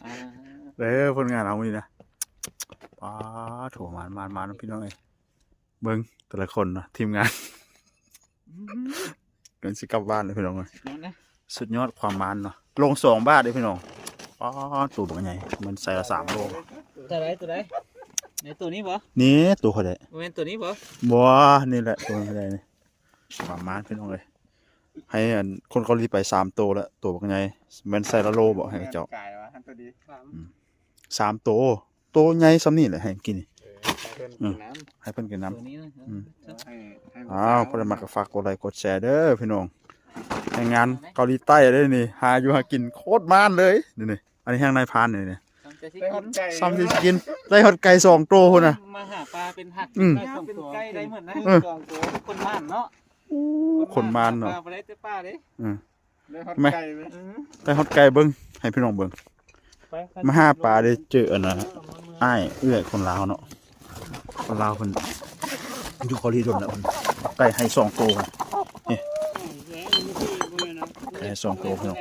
ອ່າ ເດີ ຜົນງານເຮົາມື້ນີ້ນະ ປາໂຖ ມານໆໆ ພີ່ນ້ອງເອີຍ ເບິ່ງແຕ່ລະຄົນເນາະ ທີມງານ ກຳລັງຊິກັບບ້ານເລີຍພີ່ນ້ອງເອີຍ ສຸດຍອດນະ ສຸດຍອດຄວາມມານເນາະ ລົງສອງບາດເດ້ພີ່ນ້ອງ ປາໂຕບັກໃຫຍ່ ມັນໃສ່ລະສາມໂລ ໂຕໃດ ໂຕໃດ ໃນໂຕນີ້ບໍ່ ນີ້ໂຕຂ້ອຍແຫຼະ ບໍ່ແມ່ນໂຕນີ້ບໍ່ ບໍ່ ນີ້ແຫຼະ ໂຕນີ້ແຫຼະນີ້ ປະມານພີ່ນ້ອງເອີຍ ໃຫ້ອັນຄົນເກົາຫຼີໄປສາມໂຕແລ້ວ ໂຕບັກໃຫຍ່ ແມ່ນໃສ່ລະໂລບໍ່ ໃຫ້ເຂົາເຈົ້າ ກາຍວ່າຫັ້ນໂຕດີ ສາມ ອືມ ສາມໂຕ ໂຕໃຫຍ່ສ່ຳນີ້ແຫຼະ ໃຫ້ກິນນີ້ ເອີ ໃຫ້ເພິ່ນ ອືມ ກິນນຳ ໃຫ້ເພິ່ນກິນນຳ ໂຕນີ້ນະ ອືມ ໃຫ້ ໃຫ້ ອ້າວ ຜູ້ໃດມັກກໍຝາກກົດໄລກົດແຊເດີພີ່ນ້ອງ ແຮງງານເກົາຫຼີໃຕ້ເດ້ນີ້ ຫາຢູ່ຫາກິນໂຄດມານເລີຍ ນີ້ໆ ອັນນີ້ແຮງນາຍພານນີ້ ຊ່ຳແຕ່ຊິກິນ ໄດ້ຮອດໄກ່ສອງໂຕພຸ້ນນະ ມາຫາປາເປັນຫັກ ອືມ ໄດ້ສອງໂຕ ເປັນໄກ່ໄດ້ໝົດນະ ເອີ ສອງໂຕ ຄົນມານເນາະ ໂອ້ ຄົນມານເນາະ ປາບໍ່ໄດ້ແຕ່ປາເດ້ ອືມ ໄດ້ຮອດໄກ່ເວີຍ ໄດ້ຮອດໄກ່ເບິ່ງ ໃຫ້ພີ່ນ້ອງເບິ່ງ ມາຫາປາໄດ້ເຈີອັນນັ້ນ ອ້າຍເອື້ອຍຄົນລາວເນາະ ຄົນລາວເພິ່ນຢູ່ເກົາຫຼີດົນແລ້ວ ເພິ່ນເອົາໄກ່ໃຫ້ສອງໂຕ ນີ້ ໄກ່ໃຫ້ສອງໂຕພີ່ນ້ອງ